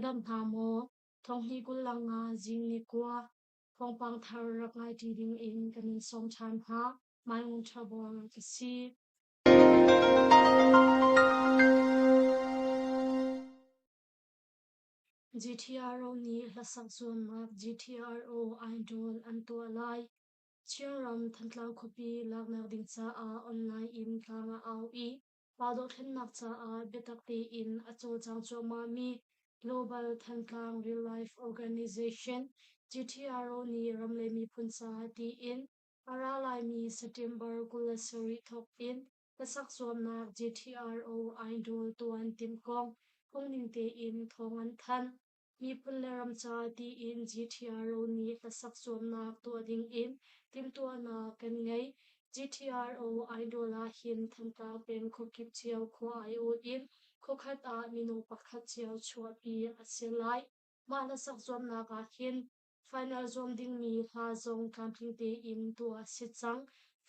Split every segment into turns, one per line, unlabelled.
dam hna maw? Thonghni 20 le nga zing ni kua thawngpang thar rak ngai ṭi ding in kan in sawm ṭhan hna. Mai Ngun Ṭha Bawl ka si. GTRO nih hlasak zuamnak GTRO Idol an tuah lai. Chinram Thantlang khuapi laknak ding caah online in tlang a au i pa dohthlennak caah biatak tein a cawlcang cuahmahmi Global Thantlang Relief Organization GTRO nih ram le miphun caah tiin a ra laimi September 27 thawk in hlasak zuamnak GTRO Idol tuan timh kong phungning tein thawng an thanh. Miphun le ram ca tiin GTRO nih hlasak zuamnak tuah dingin timhtuahnak kan ngei. GTRO Idol ah hin Thantlang peng khuakip cio khua aiawh in khuakhat ah minung pakhat cio chuahpi a si lai. Mah hlasak zuamnak ah hin final zuam dingmi hla zong tlamtling tein tuah a si cang.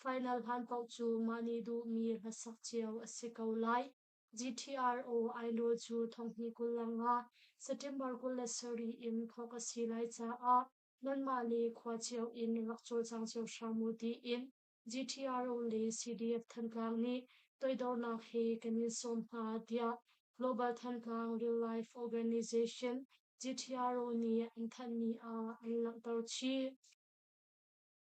Final hlan paoh cu mah nih duhmi hlasak cio a si ko lai. GTRO Idol cu thonghnih 25 September 27 in thawk a si lai caah nanmah le khua cio in rak cawlcang cio hram u tiin GTRO le CDF Thantlang nih toidornak he kan in sawm hna tiah Global Thantlang Real Life Organization GTRO nih an thanhmi ah an langhter chih.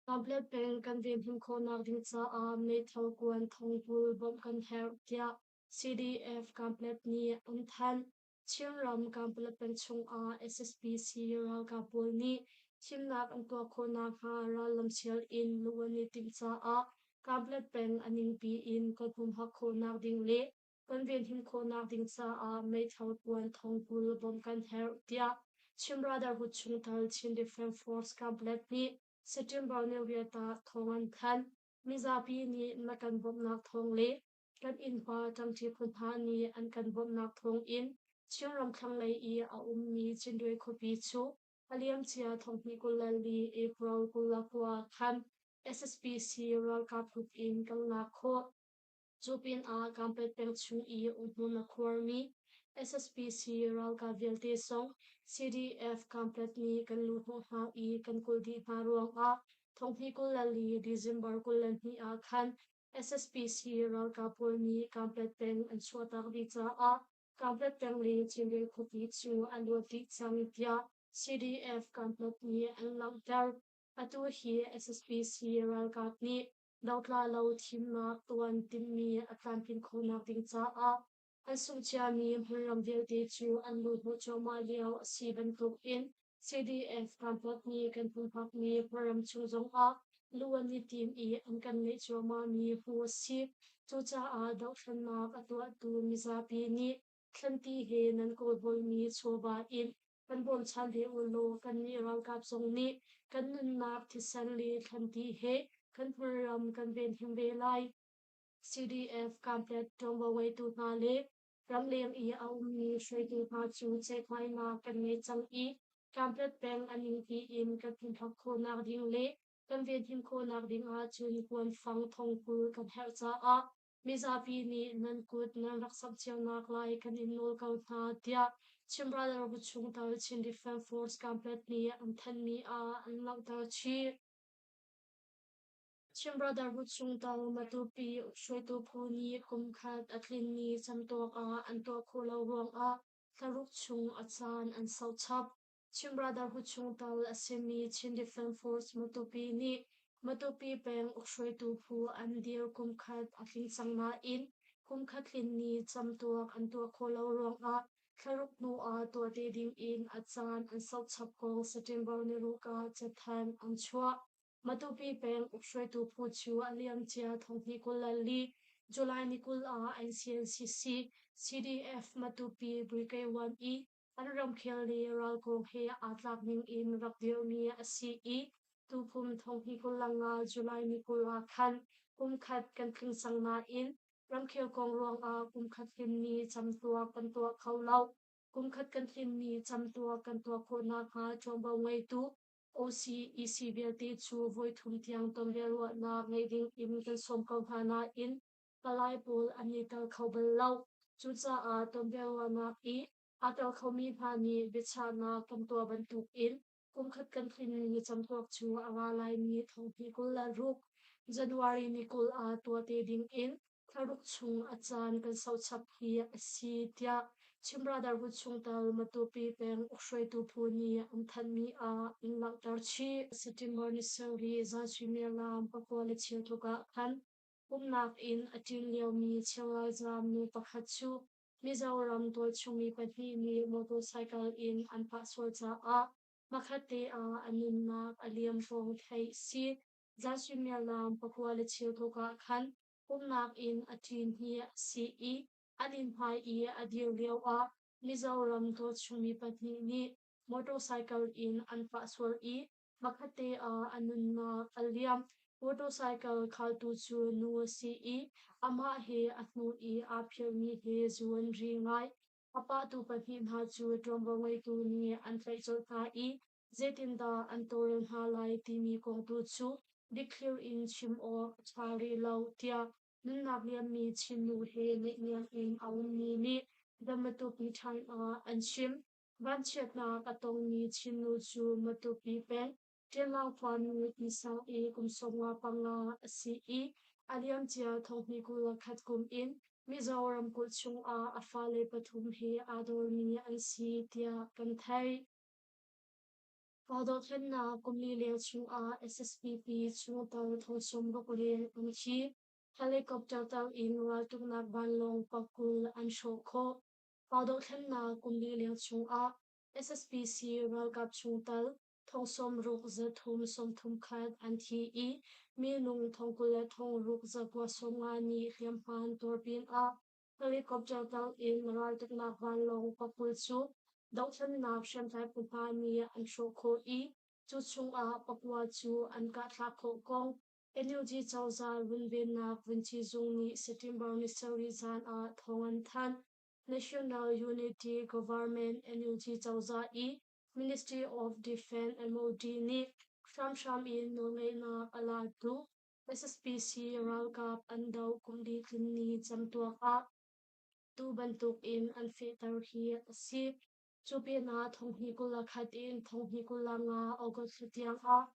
Tablet peng kan venhim khawhnak ding caah meithal kuan thongkul bawmh kan herh tiah CDF Kanpetlet nih an thanh. Chinram Kanpetlet peng chungah SSPC ralkap pawl nih thimnak an tuah khawh nakhnga rallam sial in luh an i timh caah Kanpetlet peng a ningpi in kan humhak khawhnak ding le kan venhim khawhnak ding caah meithal kuan thongkul bawmh kan herh tiah Chin Brotherhood chungtel Chin Defense Force Kanpetlet nih September niriat ah thawng an thanh. Mizapi nih na kan bawmhnak thawng le kan innpa ṭangṭi phu hna nih an kan bawmhnak thawng in Chinram thlanglei i a ummi Cinduai khuapi cu a liamcia thonghnih 24 April 29 khan SSPC ralkap kut in kan lak khawh. Cu pinah Kanpet peng chung i umhmun a khuarmi SSPC ralkap vialte zong CDF Kanpet nih kan luhhnawh hna i kan kulh dih hna ruangah thonghnih 24 December 22 ah khan SSPC ralkap pawl nih Kanpet peng an chuahtak dih caah Kanpet peng le Cinrel khuapi cu an luat dih cang tiah CDF Kanpet nih an langhter. Atu hi SSPC ralkap nih dotla lo thimnak tuan timhmi a tlamtlin khawhnak ding caah an sungh ciami hmunram vialte cu an luhhnawh cuahmah lio a si bantukin CDF Kanpetlet nih kan hmunhmakmi hmunram chung zongah luh an i tim i an kan ngeih cuahmahmi hmuh a si. Cucaah dohthlennak a tuahtu mizapi nih thlanti he nan kawlhawlmi chawva in kan bawmchan ve u law kannih ralkap zong nih kan nunnak thisen le thlanti he kan hmunram kan venhim ve lai. CDF Kanpetlet ṭuanvo ngeitu hna le ramleng i a ummi hruaitu hna cu ceihmainak kan ngei cang i Kanpetlet peng a ningpi in kan himhak khawhnak ding le kan venhim khawhnak ding ahcun kuanfang thongkul kan herh caah mizapi nih nan kut nan rak samh cionak lai kan in nawl ko hna tiah Chin Brotherhood chungtel Chin Defense Force Kanpetlet nih an thanhmi ah an langhter chih. Chin Brotherhood chungtel Matupi hruaitu phu nih kum khat a tlinmi camtuak ah an tuah khawh lo ruangah thlaruk chung a caan an sauh chap. Chin Brotherhood chungtel a simi Chin Defense Force Matupi nih Matupi peng ukhruaitu phu an dir kum khat a tling cang nain kum khat tlin ni camtuak an tuah khawh lo ruangah thlaruk hnu ah tuah te ding in a caan an sauh chap kong September niruk ah cathanh an chuah. Matupi peng ukhruaitu phu cu a liamcia thonghnih 24 July ni 20 ah NCNCC CDF Matupi Brigade 1 i an ramkhel le ral kong he aa tlak ning in rak dirhmi a si i tukum thonghnih 25 July ni 20 ah khan kum khat kan tling cang nain ramkhel kong ruangah kum khat tlinni camtuak kan tuah kho lo. Kum khat kan tlinni camtuak kan tuah khawh nakhnga ṭuanvo ngeitu OCEC vialte cu voithum tiang tonbiaruahnak ngei ding in kan sawm ko hna nain palai pawl an i tel kho bal lo. Cucaah tonbiaruahnak i. Aa tel khomi hna nih biachahnak kan tuah bantukin kumkhat kan tlin ni camtuak cu a ra laimi thonghnih 26 January ni 20 ah tuah te dingin thlaruk chung a caan kan sauhchap hi a si tiah Chin Brotherhood chungtel Matupi peng ukhruaitu phu nih an thanhmi ah an langhter chih. September ni sarih zan suimilam pakua le cheu tluk ah khan pumhnak in a ṭin liomi Chin ralzaam nu pakhat cu Mizoram tualchungmi pahnih nih motorcycle in an pah sual caah hmakhatte ah a nunnak a liam kong theih si. Zan suimilam pakua le cheu tluk ah khan pumhnak in a ṭin hi a si i an inn hmai i a dir lioah Mizoram tualchungmi pahnih nih motorcycle in an pah sual i hmakhatte ah a nunnak a liam. Motorcycle khaltu cu nu a si i amah he a hnu i aa phirmi he zu an ri ngai. A pahtu pahnih hna cu ṭuanvo ngeitu nih an tlaih colh hna i zeitindah an tawlrel hna lai timi kong tu cu dikthlir in chim awk a ṭha rih lo tiah nunnak liammi Chin nu he naihniam in a ummi nih The Matupi Time ah an chim. Vanchiatnak a tongmi Chin nu cu Matupi peng Ṭianlang khuami Tisang i kum 55 a si i a liamcia thonghnih 21 kum in Mizo ramkulh chungah a fale pathum he aa dawrmi an si tiah kan theih. Raldohthlennak kum li leng chungah SSPP chungtel thong sawmruk leng an thi. Helicopter tal in raltuknak vanlawng pakul an hrawh khawh. Raldohthlennak kum li leng chungah SSPC ralkap chungtel thong sawmruk zathum sawmthum khat an thi i minung thong 20 le thong ruk zakua sawmnga nih hliamhma an tuar pinah Helicopter tal in raltuknak vanlawng pakul cu dohthlennak hriamtlai phu hna nih an hrawh khawh i cu chungah pakua cu an kahthlak khawh kong NUG cozah runvennak vunci zung nih September ni sarih zan ah thawng an thanh. National Unity Government NUG cozah i Ministry of Defense MOD nih hramhram in nawlngeihnak a latu SSPC ralkap an doh kum li tlin ni camtuak ah tu bantuk in an fehter hi a si. Cu pinah thonghnih 21 in thonghnih 25 August thla tiang ah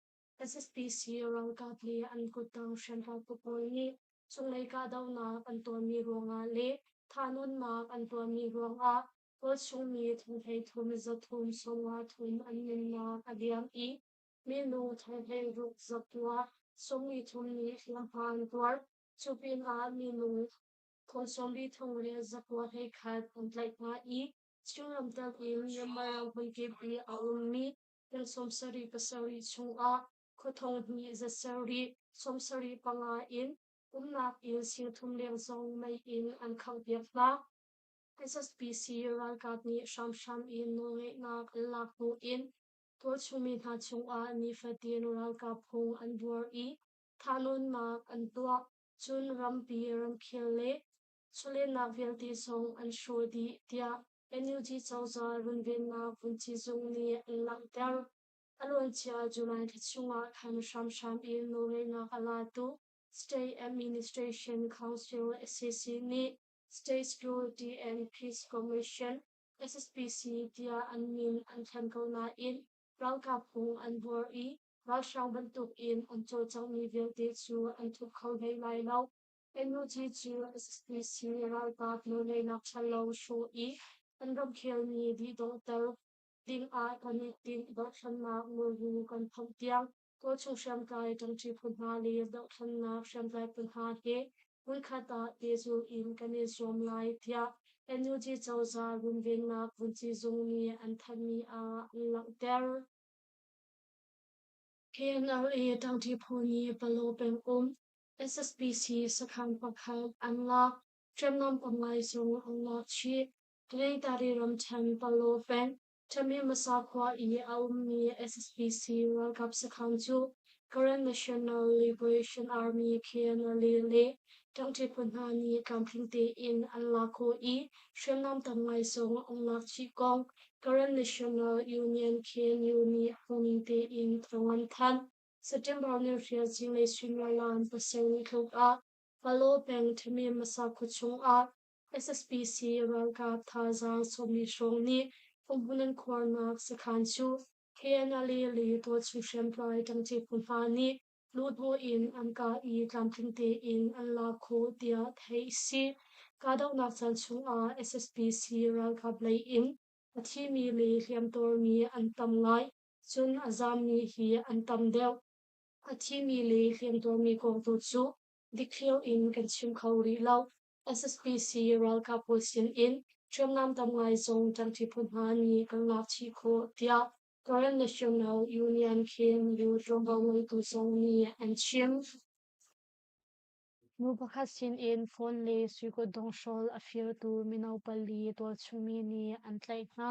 SSPC ralkap le an kuttang hriamtlai phu pawl nih cunglei kahdohnak an tuahmi ruangah le thahnawnnak an tuahmi ruangah tualchungmi thong 33 zathum 53 an nunnak a liam i minung thong ruk zakua 43 nih hliamhma an tuar. Cu pinah minung thong sawmli thong le zakua 11 an tlaih hna i Chinram tel in Myanmar ram hmunkip i a ummi peng 77 chungah khua thong hnih za sarih 75 in umnak inn sing thum leng zong mei in an khanghpiak hna. SSPC ralkap nih hramhram in nawlngeihnak an lak hnu in tualchungmi hna cungah nifatin ralkap phung an buar i thahnawnnak an tuah. Cun rampi ramkhel le chawlehnak vialte zong an hrawh dih tiah NUG cozah runvennak vunci zung nih an langhter. A luancia July thla chungah khan hramhram in nawlngeihnak a latu State Administration Council SAC nih State Security and Peace Commission SSPC tiah an min an thlen ko nain ralkap phung an buar i ralhrang bantukin an cawlcanghmi vialte cu an thup kho hlei lai lo. NUG cu SSPC ralkap nawlngeihnak ṭhalo hrawh i an ramkhelmi dihdonghter ding ah kan i tinh dohthlennak muru kan phomh tiang tualchung hriamtlai ṭangṭi phu hna le dohthlennak hriamtlai phu hna he hmunkhat ah pehzulh in kan i zuam lai tiah NUG cozah runvennak vunci zung nih an thanhmi ah an langhter. KNLA ṭangṭi phu nih Palaw pengum SSPC sakhan pakhat an lak, hriamnam tam ngai zong an lak chih. Taningtari ramṭhen Palaw peng Tamil-Masa khua i a ummi SSPC ralkap sakhan cu Karen National Liberation Army KNLA le ṭangṭi phu hna nih tlamtling tein an lak khawh i hriamnam tam ngai zong an lak chih kong Karen National Union KNU nih a phungning tein thawng an thanh. September ni riat zinglei suimilam pasarih tluk ah Palaw peng Tamil-Masa khua chungah SSPC ralkap thazaang sawmmi hrawng nih umhmun an khuarnak sakhan cu KNLA le tualchung hriamtlai ṭangṭi phu hna nih luhhnawh in an kah i tlamtling tein an lak khawh tiah theih a si. Kahdohnak caan chungah SSPC ralkap lei in a thimi le hliamtuarmi an tam ngai, cun a zaammi hi an tam deuh. A thimi le hliamtuarmi kong tu cu dikthliar in kan chim kho rih lo. SSPC ralkap pawl sin in hriamnam tam ngai zong ṭangṭi phu hna nih kan lak chih khawh tiah Karen National Union KNU ṭuanvo ngeitu zong nih an chim. Nu pakhat sinin phone le sui kutdonghrolh a firtu mino pali tualchungmi nih an tlaih hna.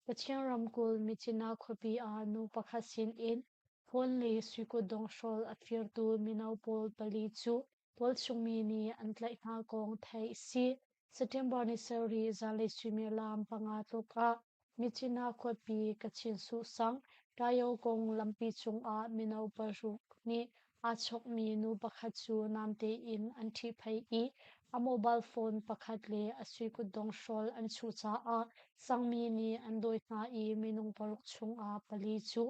Kachin ramkulh Myitkyina khuapi ah nu pakhat sinin phone le sui kutdonghrolh a firtu mino pawl pali cu tualchungmi nih an tlaih hna kong theih a si. September ni sarih zanlei suimilam 5 tluk ah Myitkyina khuapi Kachin Suhsang Tayokong lampi cungah mino paruk nih aa chokmi nu pakhat cu namte in an ṭhihphaih i a mobile phone pakhat le a sui kutdong hrawl an chuh caah sangmi nih an dawi hna i minung paruk chungah pali cu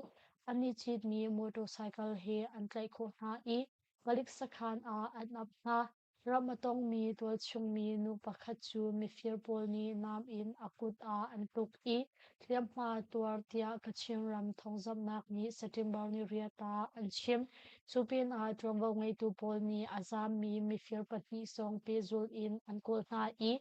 an i citmi motorcycle he an tlaih khawh hna i palik sakhan ah an ap hna. Ram a tongmi tualchungmi nu pakhat cu mifir pawl nih nam in a kut ah an tuk i hliamhma a tuar tiah Kachin ram thawngzamhnak nih September ni riat ah an chim. Cu pinah ṭuanvo ngeitu pawl nih a zaammi mifir pahnih zong pehzulh in an kawl hna i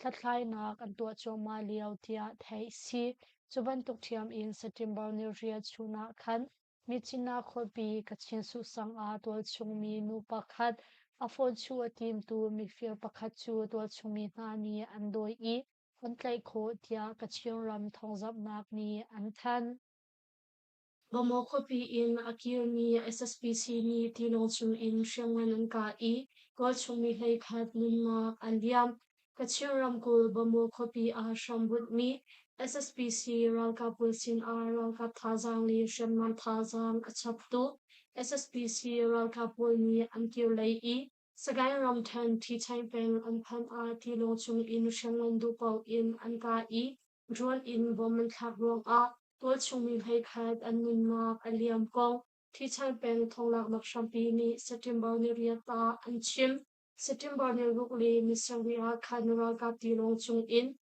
hlathlainak an tuah cuahmah lio tiah theih a si. Cu bantuk ṭhiam in September ni riat chun ah khan Myitkyina khuapi Kachin Suhsang ah tualchungmi nu pakhat a phone chuh a timtu mifir pakhat cu tualchungmi hna nih an dawi i an tlaih khawh tiah Kachin ram thawngzamhnak nih an thanh. Bamaw khuapi in a kirmi SSPC nih tilawng cungin hriamngan an kah i tualchungmi 11 nunnak an liam. Kachin ramkulh Bamaw khuapi ah hrambunhmi SSPC ralkap pawl sinah ralkap thazaang le hriamnam thazaang a chaptu SSPC ralkap pawl nih an kir lei i Sagaing ramṭhen Ṭhichaing peng an phanh ah tilawng cung in hriamngan duhpaoh in an kah i drone in bomb an thlak ruangah tualchung mi 11 an nunnak a liam kong Ṭhichaing peng thawnglaknak hrampi nih September ni riat ah an chim. September ni ruk le ni sarih ah khan ralkap tilawng cung in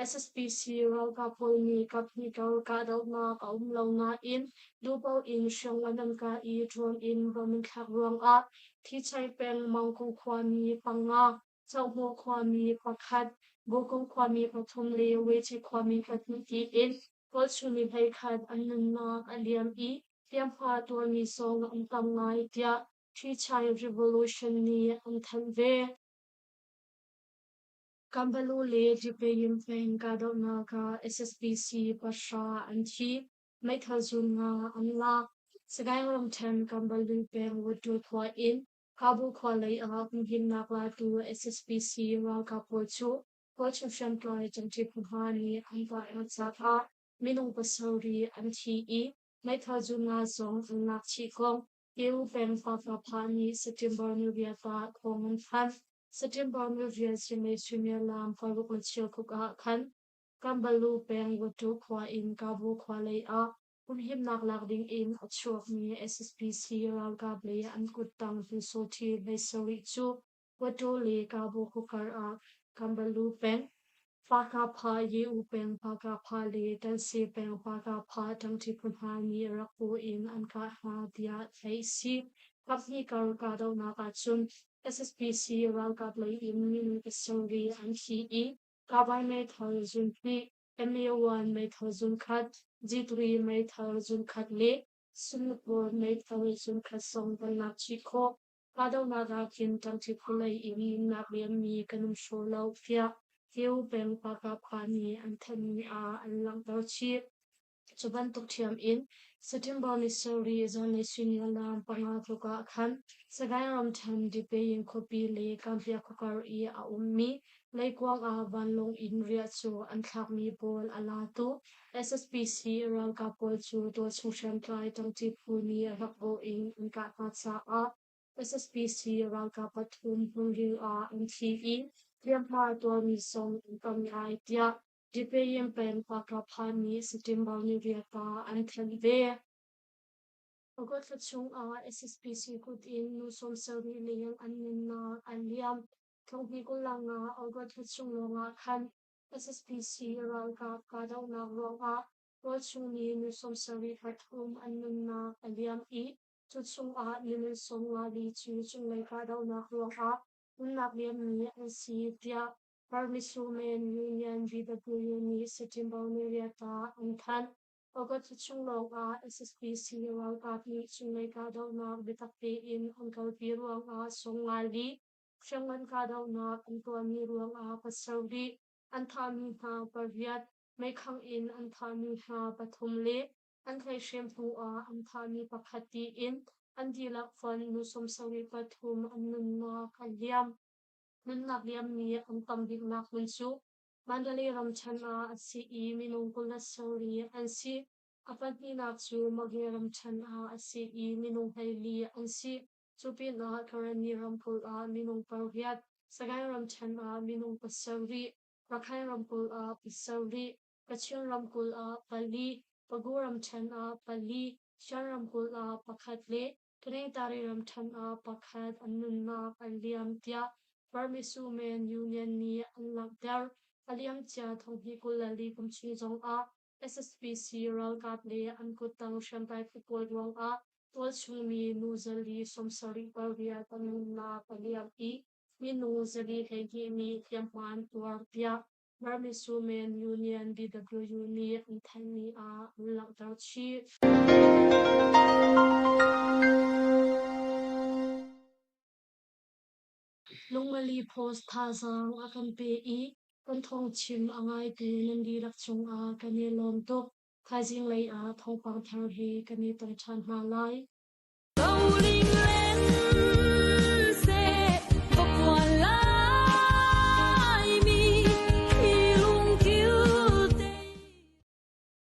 SSPC ralkap pawl nih kaphnih kar kahdohnak a um lo nain duhpaoh in hriamngan an kah i drone in bomb an thlak ruangah Thichai peng Mangkung khuami panga, Cohmaw khuami pakhat, Bukung khuami pathum le Wechi khuami pahnih tiin tualchungmi 11 an nunnak a liam i hliamhma tuarmi zong an tam ngai tiah Ṭhichai Revolution nih an thanh ve. Kambalu le Dipayim peng kahdohnak ah SSPC 9 an thi, meithal zun nga an lak. Sagaing ramṭhen Kambalu peng Wuttu khua in Kabu khua lei ah humhimnak latu SSPC ralkap pawl cu Kawlchin hriamtlai ṭangṭi phu hna nih an kah hna caah minung 7 an thi i meithal zun nga zong an lak chih kong EU peng Fafapha nih September ni riat ah thawng an thanh. September ni riat zinglei suimilam 6 le cheu tluk ah khan Kambalu peng Watu khua in Kabu khua lei ah humhimnak lak ding in a chuakmi SSPC ralkap le an kuttang hlusoṭhi 17 cu Watu le Kabu khuakar ah Kambalu peng Fakapha Ye-U peng Fakapha le Tanse peng Fakapha ṭangṭi phu hna nih rak paw in an kah hna tiah theih a si. Kaphnih kar kahdohnak ahcun SSPC ralkap lei in minung 7 an thi i Kabai meithal zun hnih, MA-1 meithal zun khat, G3 meithal zun khat le Singapore meithal zun khat zong kan lak chih khawh. Kahdohnak ah khin ṭangṭi phu lei in nunnak liammi kan um hraw lo tiah Kio peng Pakapha nih an thanhmi ah an langhter chih. Cu bantuk ṭhiam in September ni 7 zanlei suimilam 5 tluk ah khan Sagaing ramṭhen Dipeyin khuapi le Kampia khuakar i a ummi leikuang ah vanlawng in riah cu an thlakmi pawl a latu SSPC ralkap pawl cu tualchung hriamtlai ṭangṭi phu nih rak bawh in an kah hna caah SSPC ralkap pathum hmunril ah an thi i Hliamhma tuarmi zong an tam ngai tiah Depeyin peng Pakrapha nih September ni riat ah an thanh ve. August thla chungah SSPC kut in nu 70 leng an nunnak an liam. Thonghni 25 August thla chung lawngah khan SSPC ralkap kahdohnak ruangah tualchungmi nu 73 an nunnak a liam i cu chungah minung 54 cu cunglei kahdohnak ruangah nunnak liammi an si tiah Burmese Women Union BW nih September ni riat ah an thanh. August thla chung lawngah SSPC ralkap nih cunglei kahdohnak biatak tein an kalpi ruangah 54 hriamngan kahdohnak an tuahmi ruangah pasarih an thahmi hna pariat, meikhangh in an thahmi hna pathum le an tlaihhrem hnuah an thahmi pakhat tiin an dihlak fonh nu 73 an nunnak an liam. Nunnak liammi an tam biknak hmun cu Mandalay ramṭhen ah a si i minung 27 an si. A pahnihnak cu Magwe ramṭhen ah a si i minung 14 an si. Cu pinah Karenni ramkulh ah minung pariat, Sagaing ramṭhen ah minung pasarih, Rakhine ramkulh ah pasarih, Kachin ramkulh ah pali, Pagu ramṭhen ah pali, Shan ramkulh ah pakhat le Taningtari ramṭhen ah pakhat an nunnak an liam tiah Burmese Women Union nih an langhter. A liamcia thonghnih 24 kum chung zongah SSPC ralkap le an kuttang hriamtlai phu pawl ruangah tualchungmi nu zali 78 an nunnak a liam i minu zali 12 nih hliamhma an tuar tiah Burmese Women Union BWU nih an thanhmi ah an langhter chih. Lungmali Post thazaang a kan pe i kan thawngchim a ngaitu nan dihlak cungah kan i lawm tuk. Thaizing lei ah thawngpang thar he kan i tong ṭhan hna lai.
Roling len.